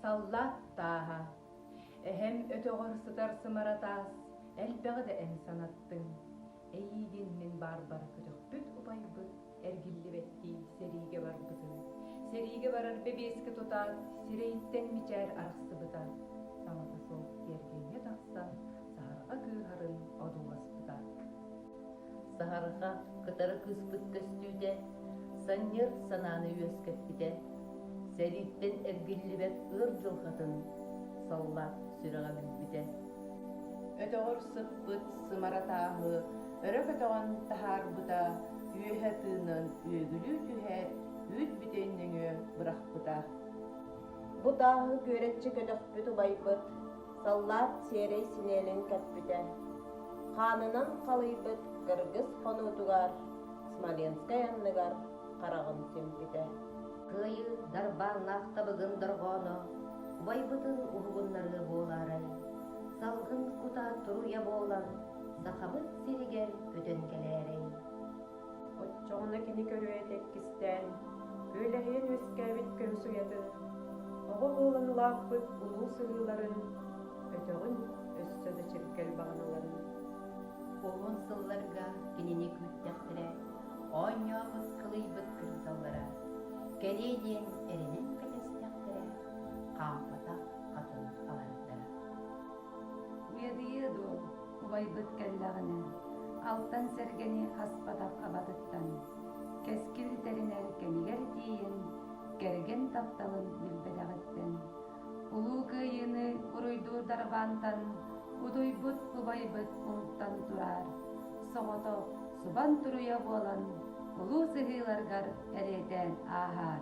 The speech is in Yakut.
Саллаат тааһа. Эһэм өтөҕөр сытар сымара таас, элбэҕи да эн санаттыҥ. Эйиигин мин баарбар көтөхпүт убайбыт эргиллибэттии сэриигэ барбытын. Сэриигэ барар бэбиэскэ тутаат, сирэйиттэн мичээр арахсыбыта. Саҥата суох тиэргэҥҥэ тахсан, саһарҕа кыыһарын одууласпыта. Саһарҕа кытары кыыспыт көстүүтэ санньыар санааны үөскэппитэ, сэрииттэн эргиллибэт ыар дьылҕатын саллаат сүрэҕэ билбитэ. Өтөҕөр сыппыт сымара тааһы өрө көтөҕөн таһаарбыта, үөһэ тыынан үөгүлүү түһээт, үүт бүтэй нөҥүө бырахпыта. Бу тааһы күөрэччи көтөхпүт убайбыт Саллаат сиэрэй синиэлин кэппитэ, хаанынан халыйбыт кыргыс хонуутугар Смоленскай анныгар хараҕын симпитэ. Кыайыы дарбааннаах табыгын дорҕооно убайбытын уһугуннарыа буолаарай, салгын кута туруйа буолан Сахабыт сиригэр көтөн кэлээрэй. Оччоҕуна кини көрүө этэ иккистээн, күөлэһийэн үөскээбит көмүс уйатын, оҕо буолан улааппыт улуу сыһыыларын, өтөҕүн өссө да чиргэл баҕаналарын. Уһун сылларга кинини күүттэхтэрэ, оонньообут кылыйбыт кырдаллара, кэлиэ диэн эрэнэн кэтэстэхтэрэ, хаампатах хатын алардара. Уйадыйыа дуо, убайбыт кэллэҕинэ, алтан сэргэни аспатах абатыттан, кэскил тэринэр кэмигэр тиийэн, кэргэн тапталын билбэтэҕиттэн, Улуу Кыайыыны уруйдуур дарбаантан утуйбут убайбыт уһуктан тураар, соҕотох субан туруйа буолан улуу сыһыыларгар элиэтээн ааһаар.